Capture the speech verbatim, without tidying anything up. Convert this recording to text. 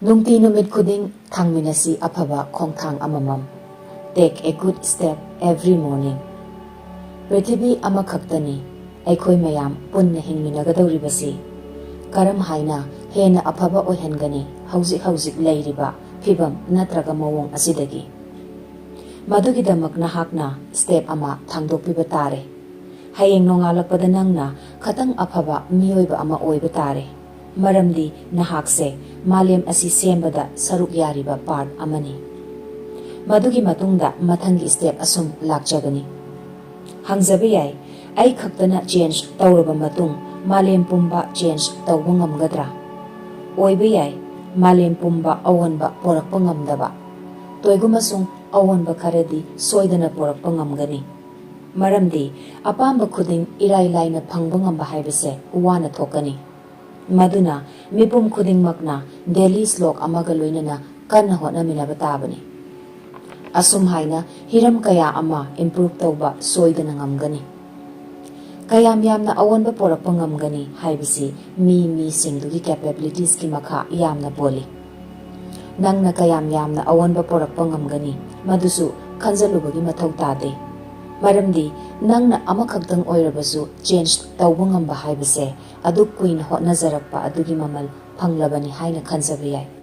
ꯅꯨꯡꯇꯤ ꯅꯨꯃꯤꯠ ꯈꯨꯗꯤꯡ ꯊꯥꯡꯃꯤꯟꯅꯁꯤ ꯑꯐꯕ ꯈꯣꯡꯊꯥꯡ ꯑꯃꯃꯝ꯫ Take a good step every morning. ꯄ꯭ꯔꯤꯊꯤꯕꯤ ꯑꯃꯈꯛꯇꯅꯤ, ꯑꯩꯈꯣꯏ ꯃꯌꯥꯝ ꯄꯨꯟꯅ ꯍꯤꯡꯃꯤꯟꯅꯒꯗꯧꯔꯤꯕꯁꯤ꯫ ꯀꯔꯝ ꯍꯥꯏꯅ ꯍꯦꯟꯅ ꯑꯐꯕ ꯑꯣꯏꯍꯟꯒꯅꯤ ꯍꯧꯖꯤꯛ ꯍꯧꯖꯤꯛ ꯂꯩꯔꯤꯕ ꯐꯤꯕꯝ ꯅꯠꯇ꯭ꯔꯒ ꯃꯑꯣꯡ ꯑꯁꯤꯗꯒꯤ? ꯃꯗꯨꯒꯤꯗꯃꯛ ꯅꯍꯥꯛꯅ step ꯑꯃ ꯊꯥꯡꯗꯣꯛꯄꯤꯕ ꯇꯥꯔꯦ꯫ ꯍꯌꯦꯡ ꯅꯣꯡꯉꯥꯜꯂꯛꯄꯗ ꯅꯪꯅ ꯈꯇꯪ ꯑꯐꯕ ꯃꯤꯑꯣꯏꯕ ꯑꯃ ꯑꯣꯏꯕ ꯇꯥꯔꯦ, ꯃꯔꯝꯗꯤ ꯅꯍꯥꯛꯁꯦ ꯃꯥꯂꯦꯝ ꯑꯁꯤ ꯁꯦꯝꯕꯗ ꯁꯔꯨꯛ ꯌꯥꯔꯤꯕ part ꯑꯃꯅꯤ꯫ ꯃꯗꯨꯒꯤ ꯃꯇꯨꯡꯗ ꯃꯊꯪꯒꯤ step ꯑꯁꯨꯝ ꯂꯥꯛꯆꯒꯅꯤ꯫ ꯍꯪꯖꯕ ꯌꯥꯏ, "ꯑꯩ ꯈꯛꯇꯅ change ꯇꯧꯔꯕ ꯃꯇꯨꯡ ꯃꯥꯂꯦꯝ ꯄꯨꯝꯕ change ꯇꯧꯕ ꯉꯝꯒꯗ꯭ꯔꯥ?" ꯑꯣꯏꯕ ꯌꯥꯏ, ꯃꯥꯂꯦꯝ ꯄꯨꯝꯕ ꯑꯑꯣꯟꯕ ꯄꯣꯔꯛꯄ ꯉꯝꯗꯕ꯫ ꯇꯣꯏꯒꯨꯝꯕꯁꯨꯡ ꯑꯑꯣꯟꯕ ꯈꯔꯗꯤ ꯁꯣꯏꯗꯅ ꯄꯣꯔꯛꯄ ꯉꯝꯒꯅꯤ꯫ ꯃꯔꯝꯗꯤ ꯑꯄꯥꯝꯕ ꯈꯨꯗꯤꯡ ꯏꯔꯥꯏ ꯂꯥꯏꯅ ꯐꯪꯕ ꯉꯝꯕ ꯍꯥꯏꯕꯁꯦ ꯋꯥꯅ ꯊꯣꯛꯀꯅꯤ꯫ ꯃꯗꯨꯅ ꯃꯤꯄꯨꯝ ꯈꯨꯗꯤꯡꯃꯛꯅ daily ꯁ꯭ꯂꯣꯛ ꯑꯃꯒ ꯂꯣꯏꯅꯅ ꯀꯟꯅ ꯍꯣꯠꯅꯃꯤꯟꯅꯕ ꯇꯥꯕꯅꯤ꯫ ꯑꯁꯨꯝ ꯍꯥꯏꯅ ꯍꯤꯔꯝ ꯀꯌꯥ ꯑꯃ improve ꯇꯧꯕ ꯁꯣꯏꯗꯅ ꯉꯝꯒꯅꯤ꯫ ꯀꯌꯥꯝ ꯌꯥꯝꯅ ꯑꯑꯣꯟꯕ ꯄꯣꯔꯛꯄ ꯉꯝꯒꯅꯤ ꯍꯥꯏꯕꯁꯤ ꯃꯤ ꯃꯤꯁꯤꯡꯗꯨꯒꯤ capabilitiesꯀꯤ ꯃꯈꯥ ꯌꯥꯝꯅ ꯄꯣꯜꯂꯤ꯫ ꯅꯪꯅ ꯀꯌꯥꯝ ꯌꯥꯝꯅ ꯑꯑꯣꯟꯕ ꯄꯣꯔꯛꯄ ꯉꯝꯒꯅꯤ, ꯃꯗꯨꯁꯨ ꯈꯟꯖꯜꯂꯨꯕꯒꯤ ꯃꯊꯧ ꯇꯥꯗꯦ꯫ ꯃꯔꯝꯗꯤ ꯅꯪꯅ ꯑꯃꯈꯛꯇꯪ ꯑꯣꯏꯔꯕꯁꯨ change ꯇꯧꯕ ꯉꯝꯕ ꯍꯥꯏꯕꯁꯦ ꯑꯗꯨꯛ ꯀꯨꯏꯅ ꯍꯣꯠꯅꯖꯔꯛꯄ ꯑꯗꯨꯒꯤ ꯃꯃꯜ ꯐꯪꯂꯕꯅꯤ ꯍꯥꯏꯅ ꯈꯟꯖꯕ ꯌꯥꯏ꯫